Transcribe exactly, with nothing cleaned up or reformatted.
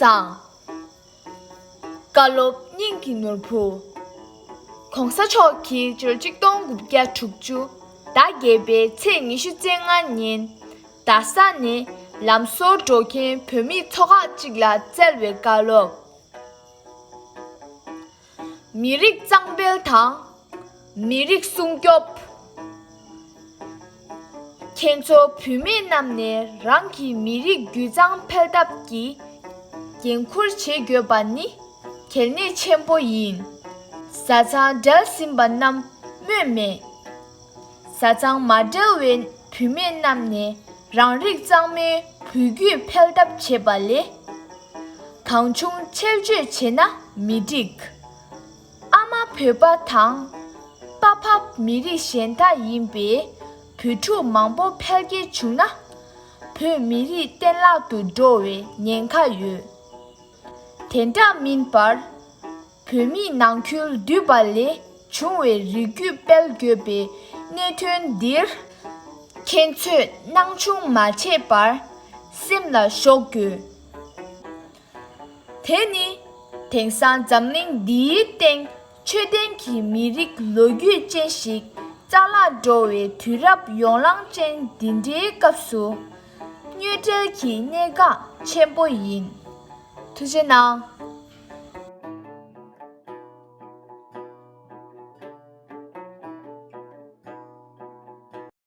དང་། བཀའ་སློབ་སྙིང་གི་ནོར་བུ། ༸གོང་ས་མཆོག་གིས་ཕྱི་ལོ་ཆིག་སྟོང་དགུ་བརྒྱ་དྲུག་ཅུ་ཟླ་བརྒྱད་པའི་ཚེས་ཉི་ཤུ་རྩ་ལྔ་ཉིན་རྡ་ས་ནས་ལམ་བཟོར་འགྲོ་མཁན་བོད་མིའི་ཚོགས་ཁག་ཅིག་ལ་བསྩལ་བའི་བཀའ་སློབ། མི་རིགས་གཙང་སྤེལ་དང་། མི་རིགས་སྲུང་སྐྱོབ། ཁྱེད་ཚོ་བུད་མེད་རྣམས་ནས་རང་གི་མི་རིགས་རྒྱུད་གཙང་འཕེལ་ཐབས་ཀྱི་འགན་འཁུར་བྱེད་དགོས་པ་ནི་གལ་གནད་ཆེན་པོ་ཡིན། བཟའ་ཚང་འབྲེལ་ཟིན་པ་རྣམས་སྨོས་མེད། བཟའ་ཚང་མ་འབྲེལ་བའི་བུད་མེད་རྣམས་ནས་རང་རིགས་གཙང་མའི་བུ་རྒྱུད་འཕེལ་ཐབས་བྱེད་པ་ལས། གང་བྱུང་ཆེད་སྤྱོད་བྱེད་ན་མི་འགྲིག། ཨ་མ་བོད་པ་དང་། པ་ཕ་མི་རིགས་གཞན་དག་ཡིན་པའི་བུ་ཕྲུག་མང་པོ་འཕེལ་རྒྱས་བྱུང་ན། བོད་མི་རིགས་གཏན་བརླག་ཏུ་འགྲོ་བའི་ཉེན་ཁ་ཡོད། དེ་འདྲ་མིན་པར། བོད་མིའི་ནང་ཁུལ་འདུས་པ་ལས་བྱུང་བའི་རིགས་རྒྱུད་སྤེལ་དགོས་པའི་གནད་དོན་འདིར། ཁྱེད་ཚོས་སྣང་ཆུང་མ་བྱས་པར་སེམས་ལ་ཞོག་དགོས། དེ་ནི་དེང་སང་འཛམ་གླིང་འདིའི་སྟེང་ཆོས་ལྡན་གྱི་མི་རིགས་ལོ་རྒྱུས་ཅན་ཞིག་རྩ་བརླག་འགྲོ་བའི་དུས་རབས་ཡོ་ལང་ཅན་འདི་འདྲའི་སྐབས་སུ། དངོས་འབྲེལ་གྱི་གནད་འགག་ཆེན་པོ་ཡིན། ཐུགས་རྗེ་གནང་།